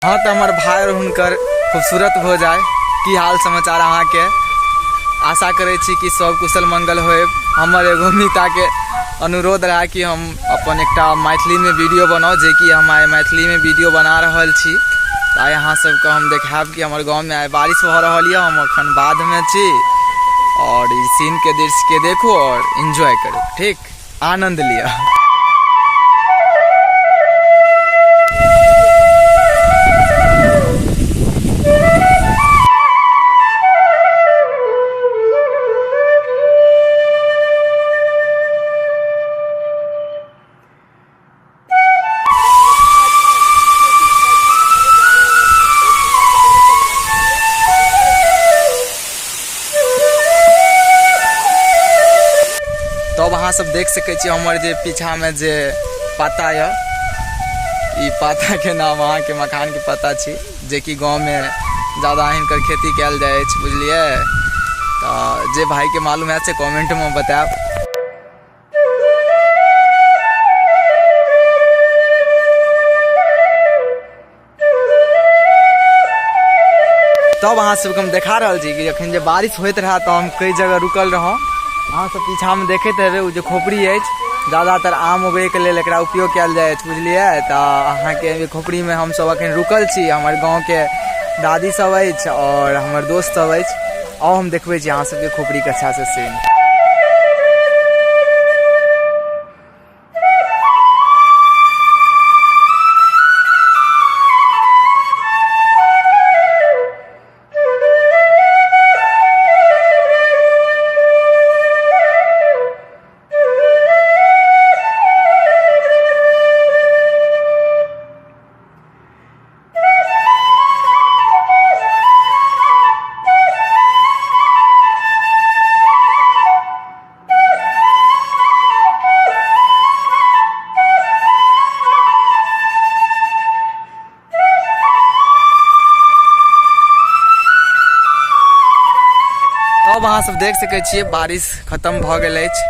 हाँ तऽ हमर भाय आओर हुनकर खूबसूरत हो जाय। की हाल समाचार अहाँके? आशा करै छी कि सब कुशल मंगल होय। हमर एगो मिताके अनुरोध रहे कि हम अपन एकटा मैथिलीमे वीडियो बनाउ, जेकि हम आइ मैथिलीमे वीडियो बना रहल छी। तऽ आइ अहाँ सबके हम देखायब कि हमर गाँवमे आइ बारिश भऽ रहल यऽ। हम अखन बाधमे छी आओर ई सीनके दृश्यके देखू आओर एन्जॉय करू, ठीक, आनंद लिअ। तब अहाँ सब देख सकै छी हमर जे पीछा में जे पत्ता यऽ, ई पत्ता के नाम अहाँके मखान के पत्ता छी, जेकि गाँव में ज्यादा हिनकर खेती कयल जाइ अछि, बुझलियै। तऽ जे भाई के मालूम है से कमेंट में बतायब। तब अहाँ सबके हम देखा रहल छी कि जखन जे बारिश होइत रहए तऽ हम कई जगह रुकल रहौं। अहाँ सब पीछामे देखैत हेबै ओ जे खोपड़ी अछि, ज्यादातर आम उगैके लेल एकरा उपयोग कयल जाइ अछि, बुझलियै। तऽ अहाँके खोपड़ीमे हमसब अखन रुकल छी। हमर गाँवके दादी सब अछि आओर हमर दोस्त सब अछि। आउ हम देखबै छी अहाँ सबके खोपड़ीके अच्छासँ सीन। तब अहाँ सब देख सकै छियै बारिश खत्म भऽ गेल अछि।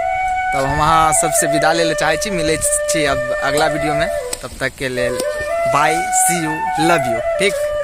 तब हम अहाँ सबसे विदा लै लए चाहै छी। मिलै छी अब अगला वीडियो में, तब तक के लेल बाय, सी you, love you, ठीक।